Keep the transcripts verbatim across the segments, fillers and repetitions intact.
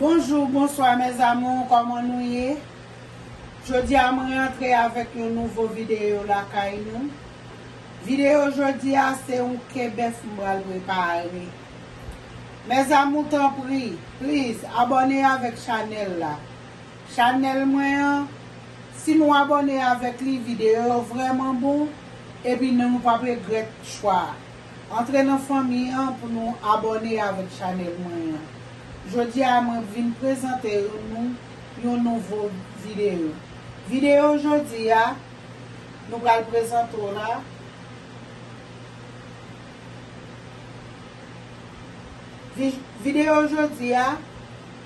Bonjou, bonswa mes amours, kòman nou ye? Jodi a mwen rantre avèk yon nouvo videyo lakay nou. Videyo jodi a se yon kebèf m pral prepare. Mes amours, tanpri, please, abòne avèk chanèl la. Chanèl mwen an, si nou abòne avèk li, videyo yo vrèman bon, epi nou, nou p ap regrèt chwa a. Antre nan fanmi an pou nou abòne avèk chanèl mwen an. Jodi a, mwen vin prezante nou yon nouvo videyo. Videyo jodi a, nou pral prezante w la. Vi-, videyo jodi a,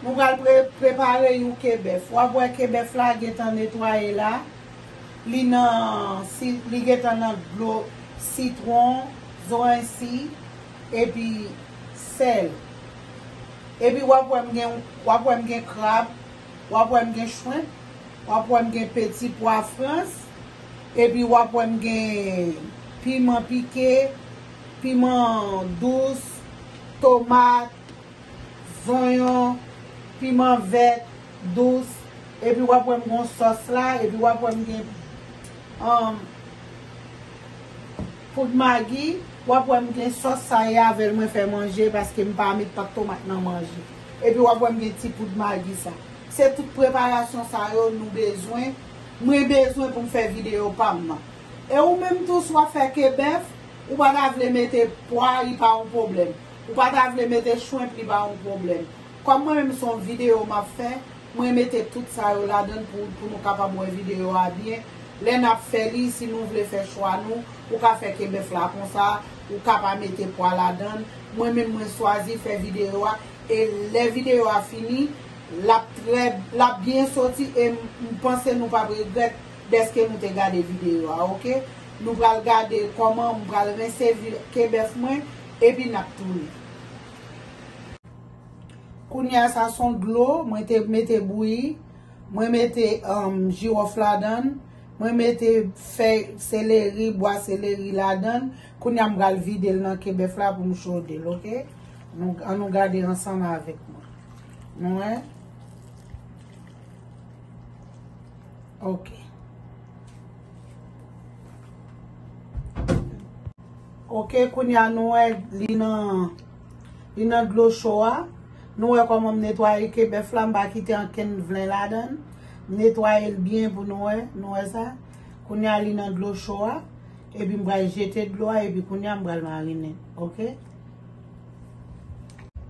nou pral pre-, prepare yon kebèf. W ap wè kebèf la gentan netwaye la. Li nan, si, li gentan nan dlo sitwon, zoranj si, epi sèl. Epi w ap wè m gen, w ap wè m gen krab, w ap wè m gen chwenp, w ap wè m gen peti pwa frans, epi w ap wè m gen piman pike, piman dous, tomat, zonyon, piman vèt, dous, epi w ap wè m gen yon sòs la, epi w ap wè m gen, um, poud magi, w ap wè m gen sòs sa e avè l mwen fè manje paske m pa met pat tomat nan manje. Epi w ap wè m gen ti poud magi sa. Se tout preparasyon sa yo nou bezwen, mwen bezwen pou m fè videyo pa m nan. E ou menm tou, si w ap fè kebèf, ou pa ta vle mete pwa, li pa yon pwoblèm. Ou pa ta vle mete chwenp, li pa yon pwoblèm. Kòm mwen menm se yon videyo m ap fè, mwen mete tout sa yo ladan l pou, pou nou kapab wè videyo a byen. Lè n ap fè li, si nou vle fè chwa nou, ou ka fè kebèf la konsa, ou ka pa mete pwa ladan l. Mwen menm, mwen chwazi fè videyo a, e lè videyo a fini, l ap trè, l ap byen soti, e m, m panse nou p ap regrèt dèske nou te gade videyo a, oke? Nou pral gade kòman m pral rense vi-, kebèf mwen, epi n ap tounen. Kounye a sa se yon dlo, mwen te mete bouyi, mwen mete, um, jiwòf ladan l, mwen mete fèy seleri, bwa seleri ladan l. Kounye a m pral vide l nan kebèf la pou m chode l, oke? Nou, ann nou gade ansanm avèk mwen. Nou wè? Oke. Oke, kounye a nou wè li nan, li nan dlo cho a. Nou wè kòman m netwaye kebèf la, m pa kite ankenn vlen ladan l. M netwaye l byen pou nou wè, nou wè sa. Kounye a li nan dlo cho a, epi m pral jete dlo a, epi kounye a m pral marinen, oke?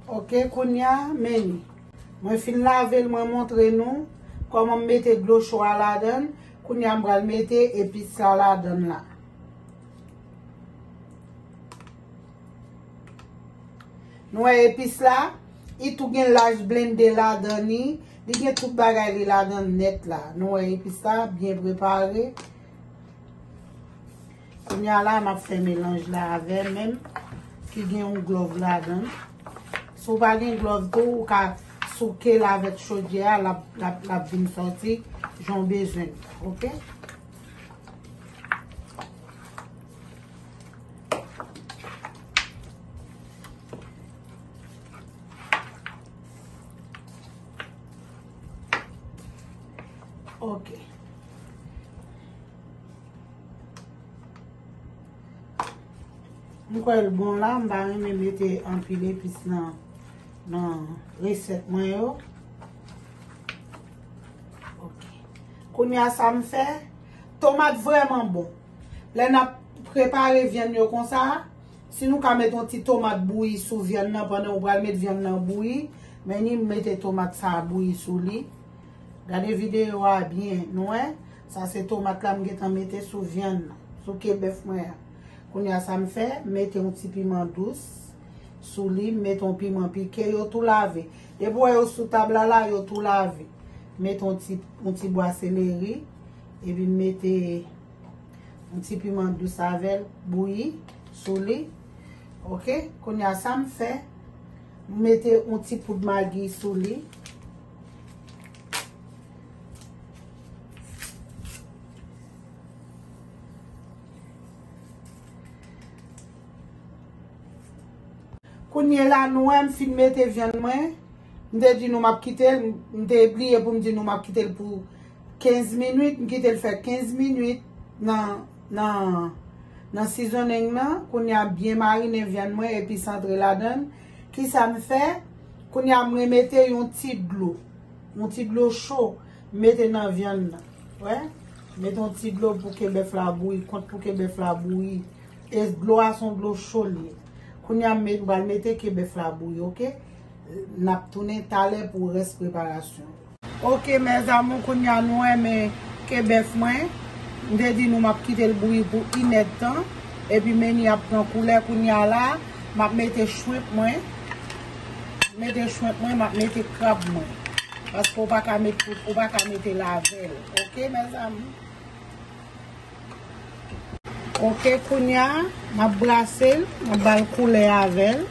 Oke, kounye a, men li. Mwen fin lave l, mwen montre nou kòman m mete dlo cho a ladan l. Kounye a m pral mete epis la ladan l la. Nou wè epis la, li tou gen laj blende ladan li, li gen tout bagay li ladan nèt la. Nou wè epis la byen prepare. Kounye a la, m ap fè melanj la avè menm ki gen yon glòv ladan l. Si w pa gen glòv tou, ou ka souke l avèk chodyè a, l ap, l ap, l ap vin sòti jan w bezwen l, oke? Oke. M kwè l bon la, m pa renmen mete anpil epis nan, nan resèt mwen yo. Oke. Kounye a sa m fè, tomat vrèman bon. Lè n ap prepare vyann yo konsa, si nou ka met yon ti tomat bouyi sou vyann nan pandan ou pral met vyann nan bouyi, men ni m mete tomat sa a bouyi sou li. Gade videyo a byen, nou wè? Sa se tomat la m gentan mete sou vyann nan, sou kebèf mwen an. Kounye a sa m fè, m mete yon ti piman dous sou li, m mete yon piman pike, yo tou lave. Depi w wè yo sou tab la la, yo tou lave. M mete yon ti, yon ti bwa seleri, epi m mete yon ti piman dous avè l, bouyi sou li. Oke, kounye a sa m fè, m mete yon ti poud magi sou li. Kounye la nou wè m fin mete vyann mwen, M te di nou m ap kite l, m te bliye pou m di nou m ap kite l pou kenz minit, m kite l fè kenz minit nan, nan, nan seasoning nan. Kounye a m byen marine vyann mwen epi santre ladan l. Kisa m fè? Kounye a m remete yon ti dlo, yon ti dlo cho, m mete nan vyann nan. Wè? Mete yon ti dlo pou ke bèf la bouyi, kont pou ke bèf la bouyi. E dlo a se yon dlo cho l ye. Kounye a m met, m pral mete ke bèf la bouyi, oke? N ap tounen talè pou rès preparasyon. Oke, mes amours, kounye a nou wè men ke bèf mwen. M te di nou m ap kite l bouyi pou inèdtan. Epi men li ap pran koulè kounye a la. M ap mete shrimp mwen. Mete shrimp mwen, m ap mete krab mwen. Paske ou pa ka met tout, ou pa ka mete l avè l. Oke, mes amours? Oke, kounye a, m ap brase l, m ap ba l koulè avè l.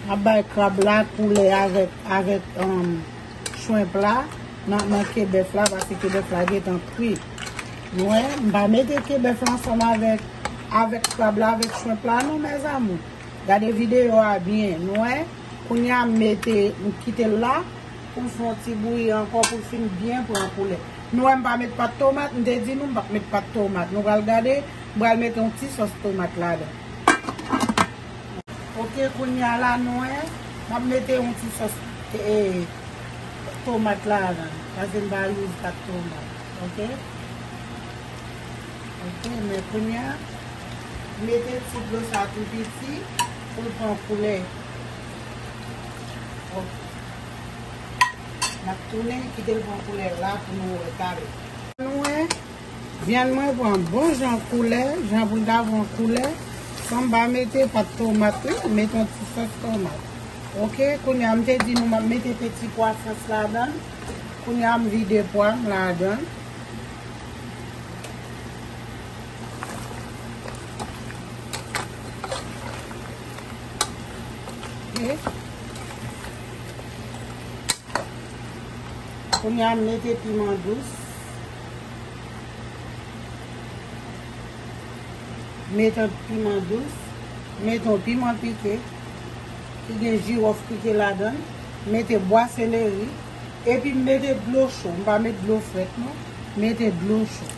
M ap bay krab la koulè avèk, avèk, um, shrimp la nan, nan ke bèf la, paske ke bèf la gentan kwi. Nou wè, m pa mete ke bèf la ansanm avèk, avèk krab la, avèk shrimp la, non, mes amours. Gade videyo a byen, nou wè. Kounye a, m mete, m kite l la pou l fè yon ti bouyi ankò, pou l fin byen pran koulè. Nou wè, m pa met pat tomat, m te di nou m p ap met pat tomat. Nou pral gade, m pral mete yon ti sòs tomat ladan. Oke, kounye a la, nou wè, m ap mete yon ti sòs, e, tomat ladan, paske m pa use pat tomat, oke? Oke, men kounye a, mete ti dlo sa tou piti pou l pran koulè. Oke. N ap tounen, kite l pran koulè la pou nou wè talè. Nou wè, vyann mwen pran bon jan koulè, jan pou l ta pran koulè, san m pa mete pat tomat, wi, m mete yon ti sòs tomat. Oke, kounye a, m te di nou m ap mete peti pwa frans ladan l. Kounye a, m vide pwa m ladan l. Oke. Kounye a, m mete piman dous. Mete piman dous. Mete yon piman pike. Ki gen jiwòf pike ladan l. Mete bwa seleri. Epi m mete dlo cho. M pa met dlo frèt, non. Mete dlo cho.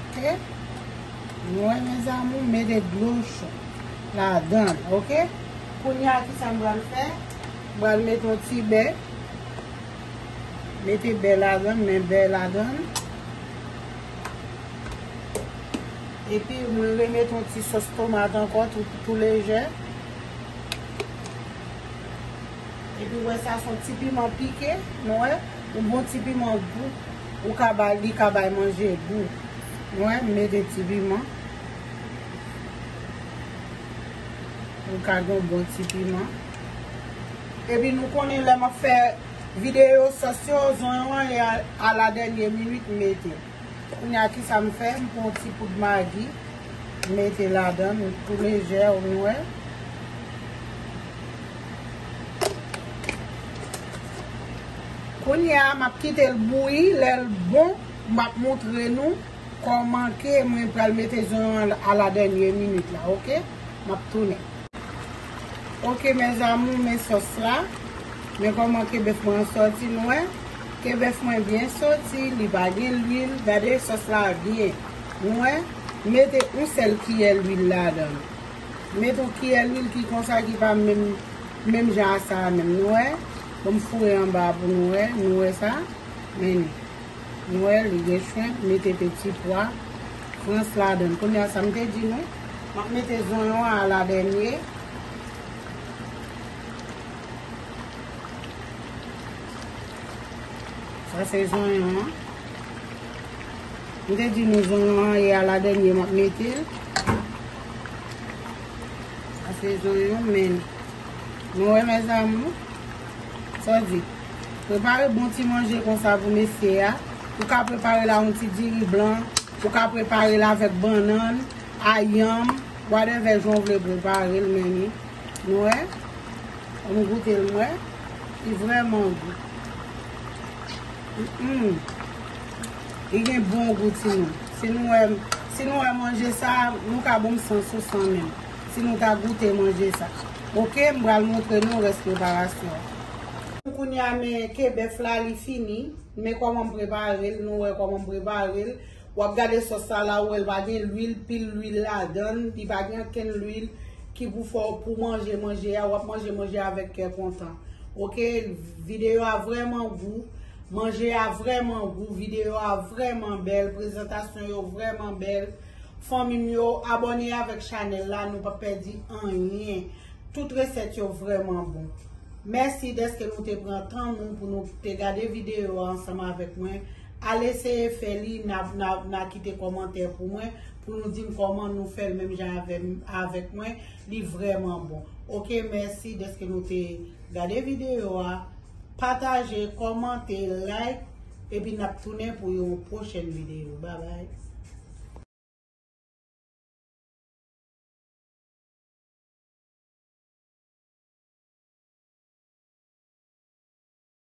Oke? Nou wè, mes amours, mete dlo cho ladan l, oke? Kounye a, kisa m pral fè? M pral mete yon ti bè. Mete bè ladan l, men bè ladan l. Epi, mwen remete yon ti sòs tomat ankò, tou, tou lejè. Epi, wè, sa se yon ti piman pike, nou wè, yon bon ti piman gou. Ou ka bay, li ka bay manje gou. Nou wè, m mete ti piman. Ou ka gen yon bon ti piman. Epi, nou konnen lè m ap fè videyo sòs yo, zonyon an e a, a la dènye minit m mete. Kounye a, kisa m fè? M pran yon ti poud magi, m mete ladan l, tou lejè, ou wè. Kounye a, m ap kite l bouyi, lè l bon, m ap montre nou kòman ke mwen pral mete zonyon an a la dènye minit la, oke? M ap tounen. Oke, mes amours, men sòs la. Men kòman ke bèf mwen an sòti, nou wè. Ke bèf mwen byen sòti, li pa gen lwil. Gade sòs la byen. Nou wè, mete yon sèl kiyè lwil ladan l. Mete yon kiyè lwil ki konsa, ki pa menm, menm jan a sa a menm. Nou wè, bon, m foure anba pou nou wè. Nou wè sa? Men li. Nou wè, li gen shrimp, mete peti pwa frans ladan l. Kounye a, sa m te di nou, m ap mete zonyon an a la dènye. Sa se zonyon an. M te di nou zonyon an e a la dènye m ap mete l. Sa se zonyon, men nou wè, mes amours, sa di, prepare bon ti manje konsa pou mesye a. Ou ka prepare l a yon ti diri blan, ou ka prepare l avèk bannann, a yanm, whatever jan w vle prepare l, men li, nou wè, m goute l, m wè, li vrèman gou. Mm, mm. Li gen bon gou, timoun. Si nou wè, si nou wè manje sa, nou ka ban m san sou san menm. Si nou ta goute manje sa. Ok, m pral montre nou rès preparasyon. Kounye a, men ke bèf la, li fini. Men kòman m prepare l, nou wè kòman m prepare l. W ap gade sòs sa la, ou wè l pa gen lwil, pil lwil ladan l, li pa gen okenn lwil ki pou fè w pou manje manje a, w ap manje manje a avèk kè kontan. Ok, videyo a vrèman gou, manje a vrèman gou, videyo a vrèman bèl, prezantasyon yo vrèman bèl. Fanmi m yo, abòne avèk chanèl la, nou p ap pèdi anyen. Tout resèt yo vrèman bon. Mèsi dèske nou te pran tan nou pou nou te gade videyo a ansanm avèk mwen. Al eseye fè li, n a, n a, n a kite kòmantè pou mwen, pou nou di m kòman nou fè l menm jan avè m, avèk mwen. Li vrèman bon. Ok, mèsi dèske nou te gade videyo a. Pataje, kòmante, like, epi n ap tounen pou yon pwochèn videyo. Babay.